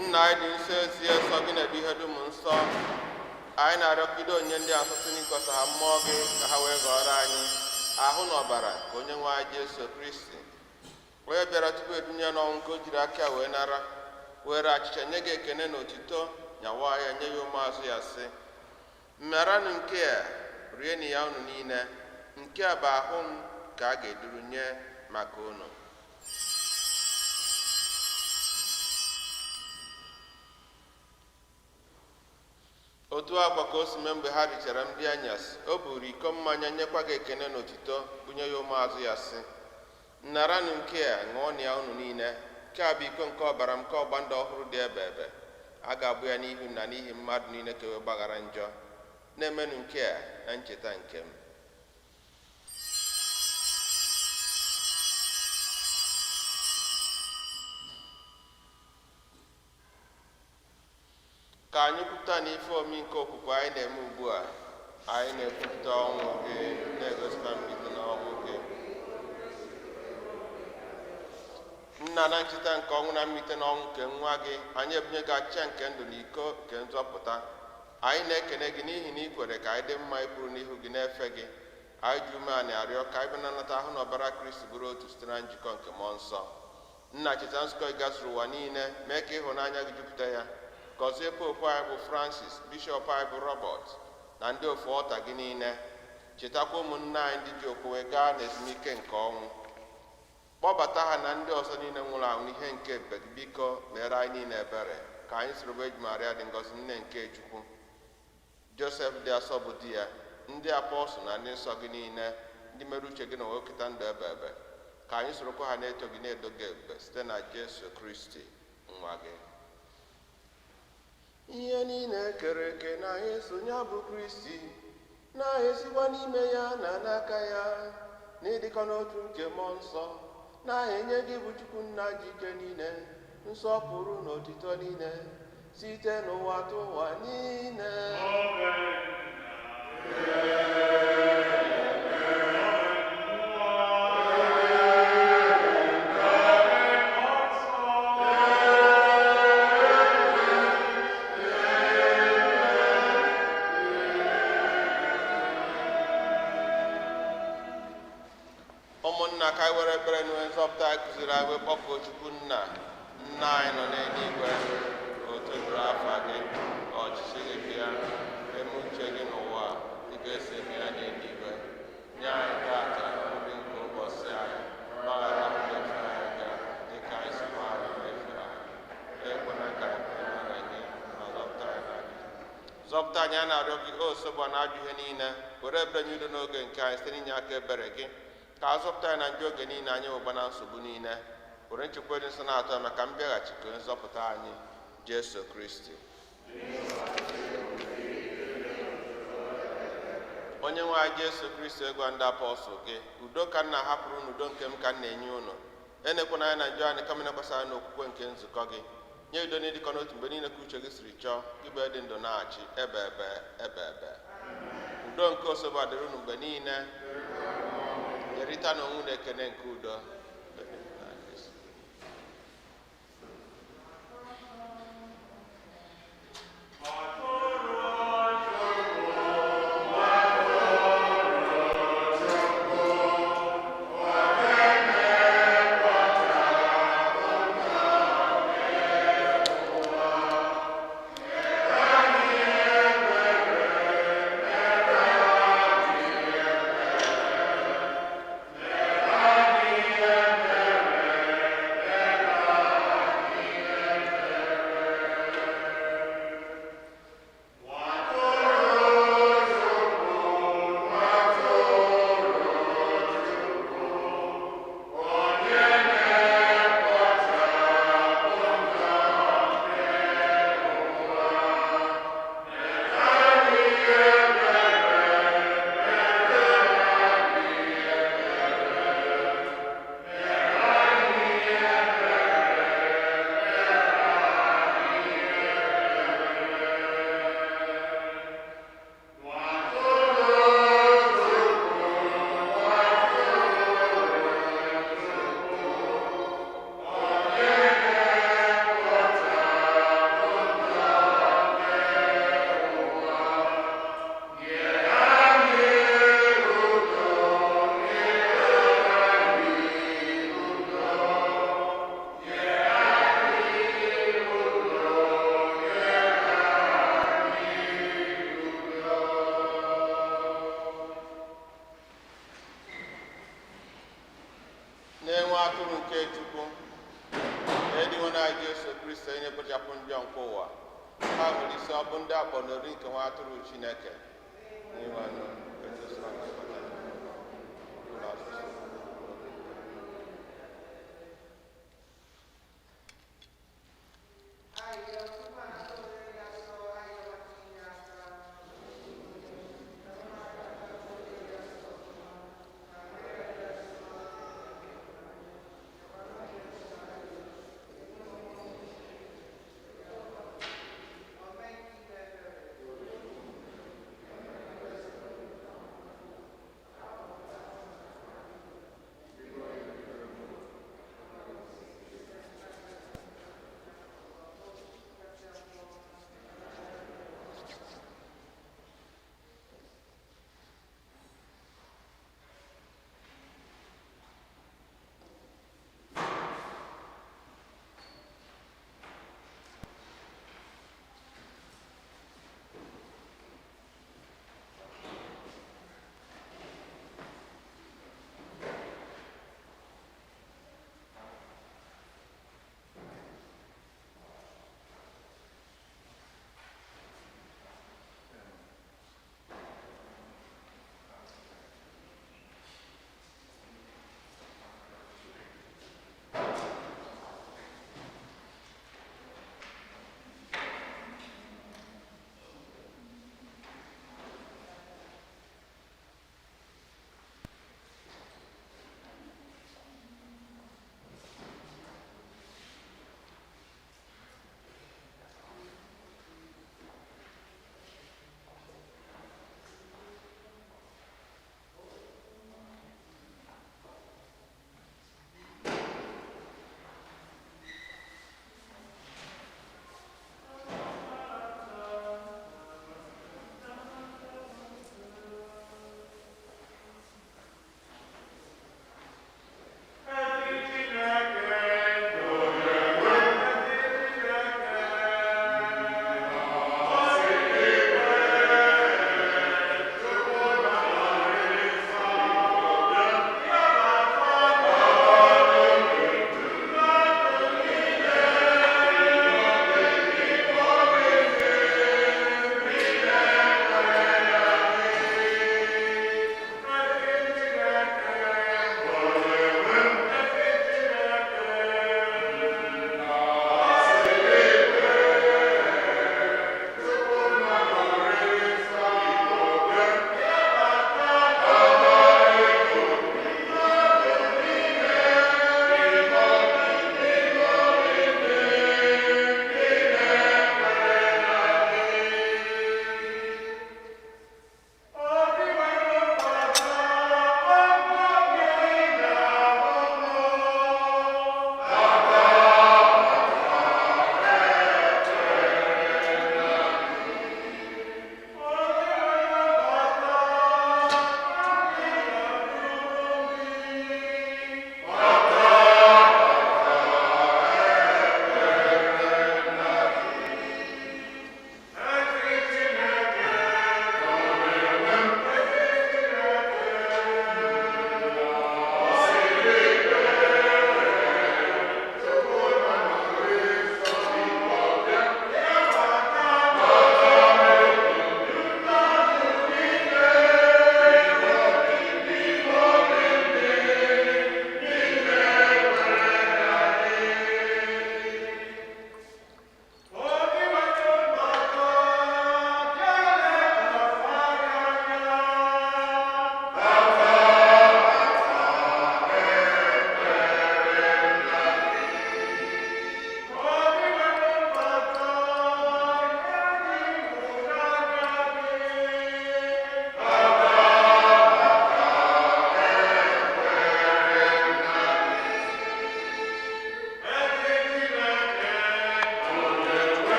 Nna anyị dị nsọ, ezi nsọ gị na-edu ihe dum nsọ. Anyị na-arịọgide onye ndị asọsụ n'ịkọsa ha mmụọ gị ka ha wee ghọrọ anyị ahụ na ọbara ka onye nwe anyị Jesu Kristi, onye bịara tupu edunye n'ọnwụ nke o jiri aka ya wee nara, were achịcha nye gị ekene na otito, nyawa ya nye ya ụmụazụ ya, sị: "Mmaranụ nke a, rienụ ya unu niile. Nke a bụ ahụ m ka a ga-eduru nye maka unu." Otu akwa ka o si mee mgbe ha richara nri anyasị, o buru iko mmanya, nyekwa gị ekene na otito, bunye ya ụmụazụ ya, sị: "Naranụ nke a, ṅụọnụ ya unu niile. Nke a bụ iko nke ọbara m nke ọgba ndụ ọhụrụ dị ebe ebe. A ga-agbụ ya n'ihu na n'ihi mmadụ niile ka e wee gbaghara njọ. Na-emenụ nke a na ncheta nke m." Ka anyị kwupụta na ife omi nke okwukwe anyị na-eme ugbu a, anyị na-ekwupụta ọnwụ gị, na-egosikwa mbilite n'ọnwụ gị, Nna. Na ncheta nke ọnwụ na mbilite n'ọnwụ nke nwa gị, anyị ebunye gị achịcha nke ndụ na iko nke nzọpụta. Anyị na-ekene gị n'ihi na ị kwere ka anyị dị mma ịkwuru n'ihu gị na-efe gị. Anyị ji umeala arịọ ka anyị bịa nanata ahụ na ọbara Kristi bụrụ otu site na njikọ nke mmụọ nsọ. Nna, cheta nzukọ gị gazuru ụwa niile, mee ka ịhụnanya gị jupụta ya. Gọzie popu anyị bụ Francis, bishọp anyị bụ Robert, na ndị ofu ọta gị niile. Chetakwa ụmụnne anyị ndị ji okwukwe gaa n'ezumike nke ọnwụ. Kpọbata ha na ndị ọzọ niile nwụrụ anwụ n'ihe nke ebube gị. Biko mere anyị niile ebere, ka anyị soro Virgin Maria dị ngọzi, nne nke Chukwu, Josef dị asọ bụ di ya, ndị apọstụl na ndị nsọ gị niile, ndị mere uche gị na oketa ndụ ebe ebe, ka anyị sorokwa ha na-eto gị na-edo gị ebube site na Jesu Kristi nwa gị. Ihe niile kere eke na-eso ya bụ Kristi, na-esikwa n'ime ya na n'aka ya, na ịdịkọ n'otu nke mmụọ nsọ, na-enye gị bụ Chukwu nna ji ike niile nsọpụrụ na otito niile site n'ụwa tụ ụwa niile. Ụmụnna, ka anyị were ekpere nwe nzọpụta anyị kụziri anyị wee kpọkuo Chukwu nna. Nna anyị nọ n'eluigwe, ka otuto dịrị afa gị, ka ọchịchị gị bịa, eme uche gị n'ụwa dịka esi eme ya n'eluigwe. Nye anyị tata nri nke ụbọchị anyị, gbaghara mmefu anyị ga dịka anyị si gbaghara mmefu anyị. Ekwela ka anyị kwere na gị, ma zọpụta anyị na gị. Zọpụta anyị, a na-arịọ gị, o sogbu na ajọ ihe niile, were ebere nye udo n'oge nke anyị site n'inye aka ebere gị, ka a zọpụta anyị na njọ oge niile anyị wegba na nsogbu niile, were nchekwa dị nsọ na-atọ ya maka mbịaghachi nke nzọpụta anyị Jesu Kristi. Onye nwe anyị Jesu Kristi, gwa ndị apọstụl gị, udo ka m na-ahapụrụ unu, udo nke m ka m na-enye unu. Enekwana anya na njọ anyị, kama nekwasị anya n'okwukwe nke nzukọ gị. Nye udo na ịdịkọ n'otu mgbe niile ka uche gị siri chọọ, gị bụ dị ndụ na-achị ebe ebe ebe ebe. Udo nke osoba dịrị unu mgbe niile. Nyerịta na onwe unu ekene nke udo. Na-enwe atụrụ nke Chukwu na-ediwe na Jesu Kristi onye kpochapụ njọ nke ụwa, ha nwere isi ọ bụ ndị akpọ n'ori nke nwa atụrụ Chineke. N'inwe anụ, Jesu na-akpọta ụlọ asụsụ. Ayọ tupu a na-atụ ya asọ, ayọ maka inye aka.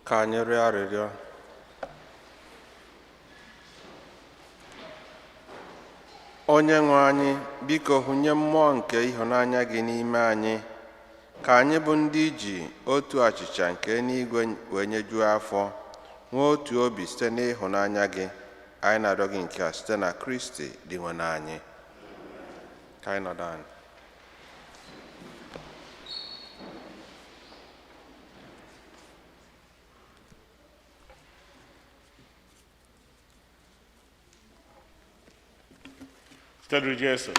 Ka anyị rịọ arịrịọ. Onye nwe anyị, biko hụnye mmụọ nke ịhụnanya gị n'ime anyị, ka anyị bụ ndị ji otu achịcha nke eluigwe wee nyejuo afọ, nwee otu obi site n'ịhụnanya gị. Anyị na-arịọ gị nke a site na Kristi dị nwe anyị. Ka anyị nọdụ anyị. Tito dịrị Jesu.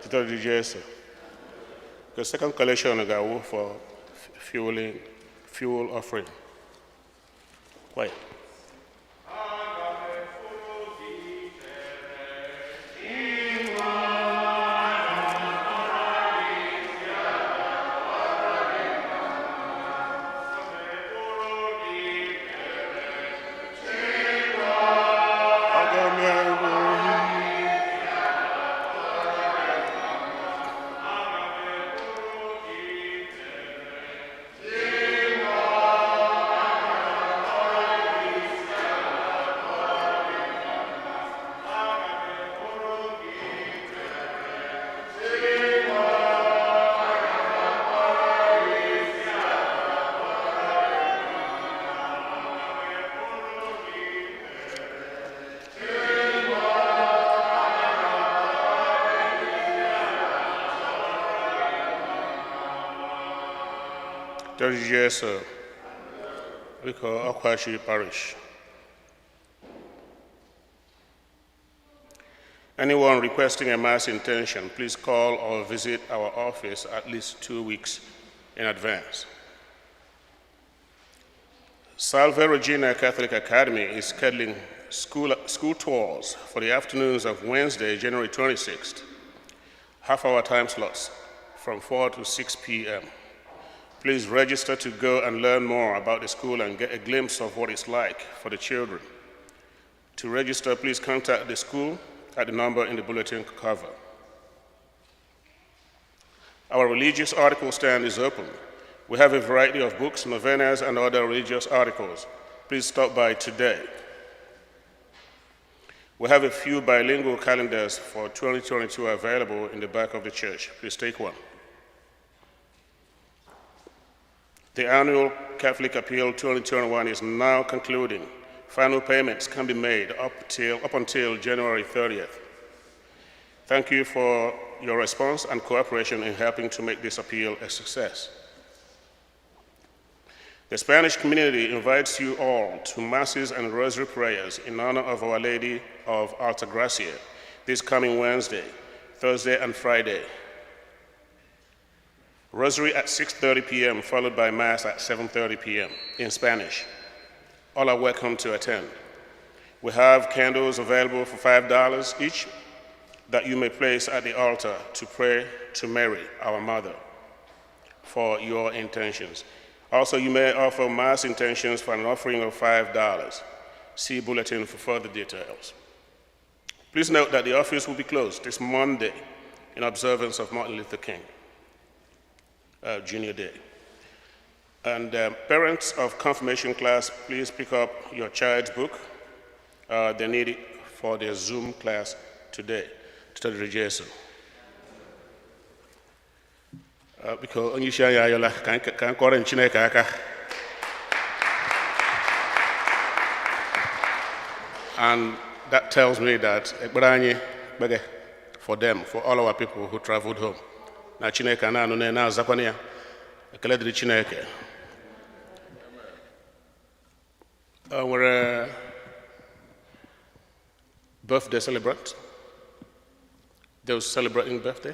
Tito dịrị Jesu. The second collection ga-awụ for fueling, fuel offering. Quiet. Aga m ewu. Tito dịrị Jesu. Biko Ọkwachi Parish. Anyone requesting a mass intention, please call or visit our office at least 2 weeks in advance. Salve Regina Catholic Academy is scheduling school tours for the afternoons of Wednesday, January 26th, half-hour time slots from 4 to 6 p.m. Please register to go and learn more about the school and get a glimpse of what it's like for the children. To register, please contact the school at the number in the bulletin cover. Our religious article stand is open. We have a variety of books, novenas, and other religious articles. Please stop by today. We have a few bilingual calendars for 2022 available in the back of the church. Please take one. The annual Catholic Appeal 2021 is now concluding. Final payments can be made up until January 30th. Thank you for your response and cooperation in helping to make this appeal a success. The Spanish community invites you all to masses and rosary prayers in honor of Our Lady of Altagracia this coming Wednesday, Thursday, and Friday. Rosary at 6:30 p.m., followed by Mass at 7:30 p.m. in Spanish. All are welcome to attend. We have candles available for $5 each that you may place at the altar to pray to Mary, our mother, for your intentions. Also, you may offer Mass intentions for an offering of $5. See bulletin for further details. Please note that the office will be closed this Monday in observance of Martin Luther King Junior Day. And parents of confirmation class, please pick up your child's book. They need it for their Zoom class today. Tito Jesu. Biko onye isi anyị ayọla ka anyị kọrọ Chineke aka. And that tells me that ekpere anyị kpege for them, for all our people who traveled home. Na Chineke na-anụ na na-azakwana ya. Ekele dịrị Chineke. O nwere birthday celebrant? Those celebrating birthday?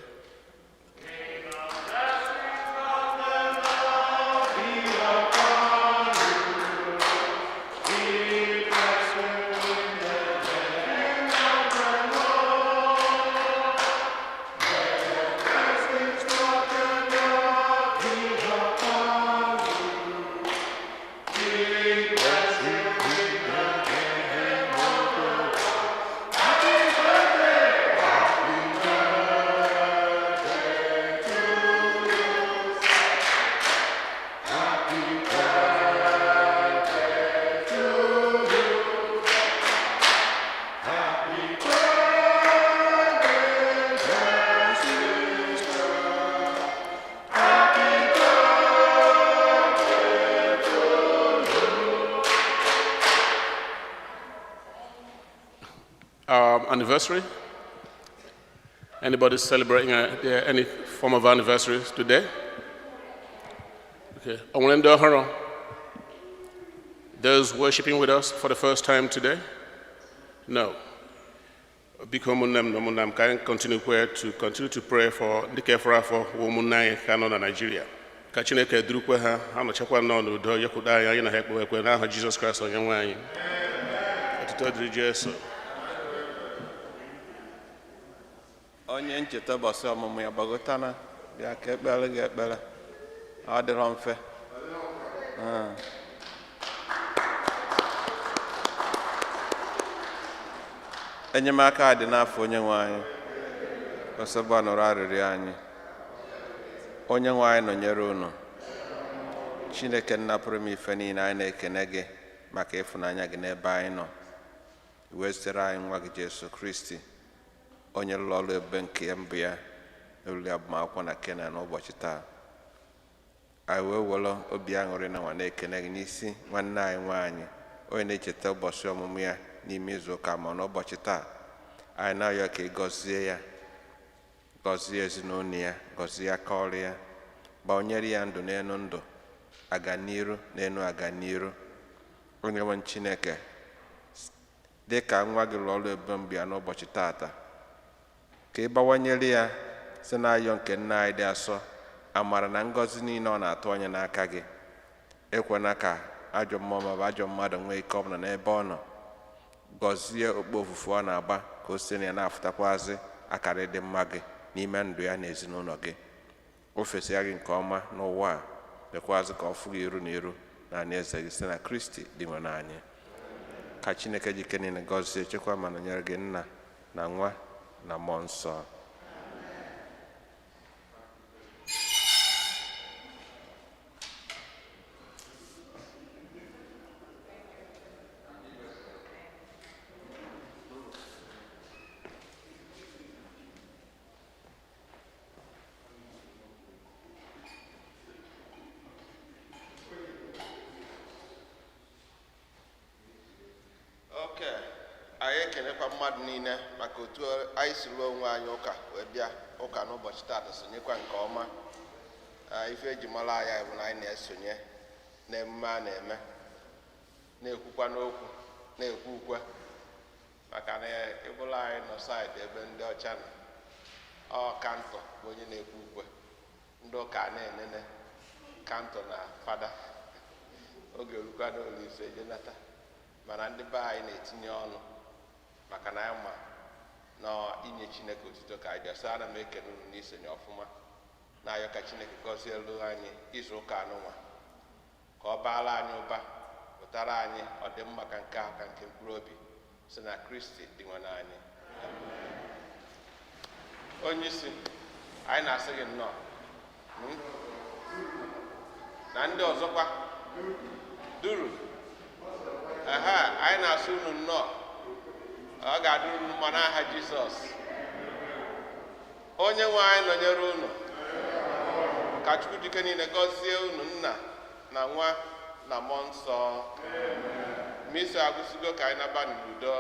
Anniversary? Anybody celebrating any form of anniversary today? Okay. O nwere ndị ọhụrụ? Those worshiping with us for the first time today? No. Biko, ụmụnne m na ụmụnna m, ka anyị continue kwe to continue to pray for ndị ka fọrọ afọ wụ ụmụnne anyị ka nọ na Naịjirịa. Ka Chineke durukwe ha, ha nọchakwa nnọọ n'udo, yekwudo anyị, anyị na ha ekpewe ekwe n'aha Jizọs Kraịst onye nwe anyị. Otuto dịrị Jesu. Onye ncheta ụbọchị ọmụmụ ya gbagotana bịa ka ekpere gị ekpere. Ọ dịrọ mfe. Ah. Enyemaka dị n'afọ onye nwe anyị. Osebụ nụrụ arịrịọ anyị. Onye nwe anyị nọnyere unu. Chineke nna pụrụ m ife niile, anyị na-ekene gị maka ịfụnanya gị n'ebe anyị nọ, wee zitere anyị nwa gị Jesu Kristi, onye lụrụ ọrụ ebube nke ya mbụ ya n'olili agbamakwụkwọ na Kena. N'ụbọchị taa, anyị wee were obi aṅụrị na nwa na-ekene gị n'isi nwanne anyị nwaanyị, onye na-echeta ụbọchị ọmụmụ ya n'ime izu ụka ma n'ụbọchị taa. Anyị na-arịọ ka ị gọzie ya, gọzie ezinụlọ ya, gọzie aka ọrụ ya, gbanyere ya ndụ n'elu ndụ, aganiru n'elu aganiru. Onye nwe Chineke, dị ka nwa gị lụrụ ọrụ ebube mbụ ya n'ụbọchị taata, ka ị bawanyere ya site n'ayọ nke nna anyị dị asọ amara na ngọzi niile ọ na-atụ anya n'aka gị. Ekwena ka ajọ mmụọ maọbụ ajọ mmadụ nwee ike ọbụla n'ebe ọ nọ. Gọzie okpu ofufe ọ na-agba, ka o si na ya na-afụtakwazị akara ịdị mma gị n'ime ndụ ya na ezinụlọ gị. O fesịa gị nke ọma n'ụwa a, mekwazị ka ọ fụ gị iru na iru na eze gị, site na Kristi dị nwe anyị. Ka Chineke jike niile gọzie, chekwa ma nọnyere gị, Nna na Nwa na Mmụọ Nsọ. Oke anyị ekelekwa mmadụ niile maka otu anyị si ruo onwe anyị ụka wee bịa ụka n'ụbọchị taata, sonyekwa nke ọma. Ife eji mara anyị bụ na anyị na-esonye n'emume a na-eme, na-ekwukwa n'okwu, na-ekwu ukwe, maka na ịbụla anyị nọ side ebe ndị ọcha nọ, ọ cantor bụ onye na-ekwu ukwe, ndị ụka na-enene cantor na fada oge erukwa n'ụlọ ise eje nata. Mana ndị be anyị na-etinye ọnụ, maka na anyị ma na inye Chineke otuto ka anyị bịa. So ana m ekene unu n'isonye ọfụma, na-ayọ ka Chineke gọzie elu anyị izu ụka anụnwa, ka ọ baara anyị ụba, pụtara anyị ọdịmma ka nke ahụ ka nke mkpụrụ obi, si na Kristi dị nwe anyị. Onye isi anyị na-asị gị nnọọ. Na ndị ọzọkwa duru aha, anyị na-asị unu nnọọ. Ọ ga-adịrị unu mma n'aha Jizọs. Onye nwe anyị nọnyere unu. Ka Chukwu dike niile gọzie unu, Nna na Nwa na Mmụọ Nsọ. Misa agụsigo, ka anyị naba n'udo.